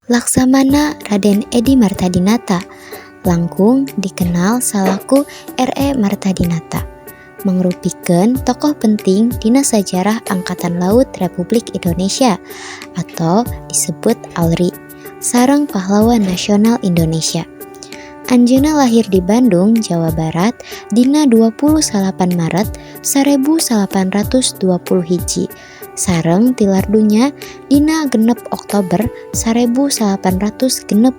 Laksamana Raden Eddy Martadinata, langkung dikenal salaku R.E. Martadinata, mangrupikeun tokoh penting dina sajarah Angkatan Laut Republik Indonesia atau disebut ALRI, sareng pahlawan nasional Indonesia. Anjeunna lahir di Bandung, Jawa Barat dina 28 Maret 1821 sareng tilar dunya dina 6 Oktober 1866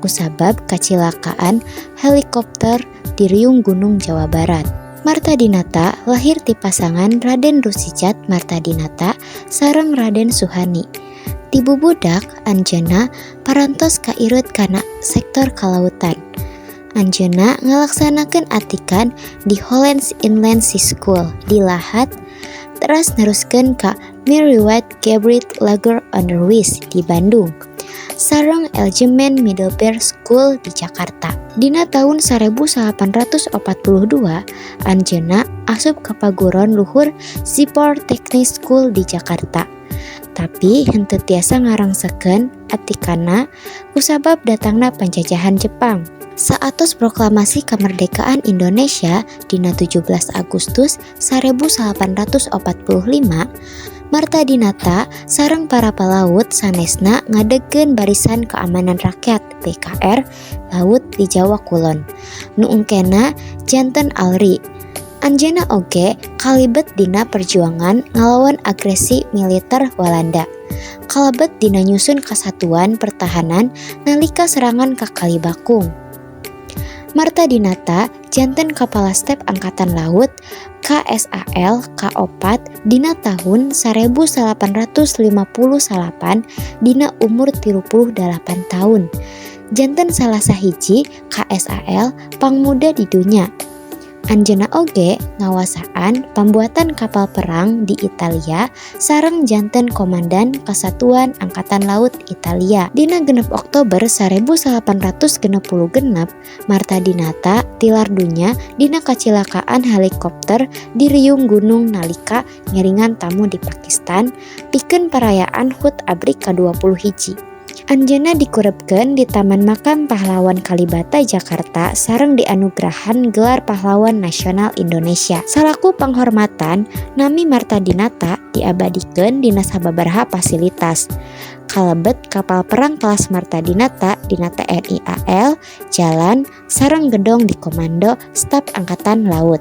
kusabab kacilakaan helikopter di Riung Gunung, Jawa Barat. Martadinata lahir ti pasangan Raden Rusijat Martadinata sareng Raden Suhani. Ti bubudak anjeunna parantos kairut kana sektor kalautan. Anjeunna ngalaksanakeun atikan di Hollands Inland Sea School di Lahat, teras neruskeun ka Mary White Gebird Lager Onderwijs di Bandung, sareng Algemeen Middelbaar School di Jakarta. Dina taun 1842 anjeunna asup ka paguron luhur Seaport Technical School di Jakarta. Tapi henteu tiasa ngarangsekeun atikanna kusabab datangna penjajahan Jepang. Saatos proklamasi kemerdekaan Indonesia dina 17 Agustus 1845, Martadinata sareng para pelaut sanesna ngadegkeun Barisan Keamanan Rakyat BKR Laut di Jawa Kulon, nu engkena janten ALRI. Anjeunna oge kalibet dina perjuangan ngalawan agresi militer Walanda. Kalebet dina nyusun kasatuan pertahanan nalika serangan ka Kalibakung. Martadinata janten Kepala Staf Angkatan Laut KSAL K4 dina tahun 1858 dina umur 38 tahun. Janten salah sahiji KSAL pangmuda di dunya. Anjeunna oge ngawasaan pembuatan kapal perang di Italia sareng janten komandan Kesatuan Angkatan Laut Italia. Dina 6 Oktober 1866 Martadinata tilar dunya dina kacilakaan helikopter di Riung Gunung nalika ngiringan tamu di Pakistan pikeun perayaan HUT ABRI ka-21. Anjeunna dikurebkeun di Taman Makam Pahlawan Kalibata, Jakarta sareng dianugerahan gelar Pahlawan Nasional Indonesia. Salaku panghormatan, nami Martadinata diabadikeun dina sababaraha fasilitas. Kalebet kapal perang kelas Martadinata dina TNI AL, jalan sareng gedong di Komando Staf Angkatan Laut.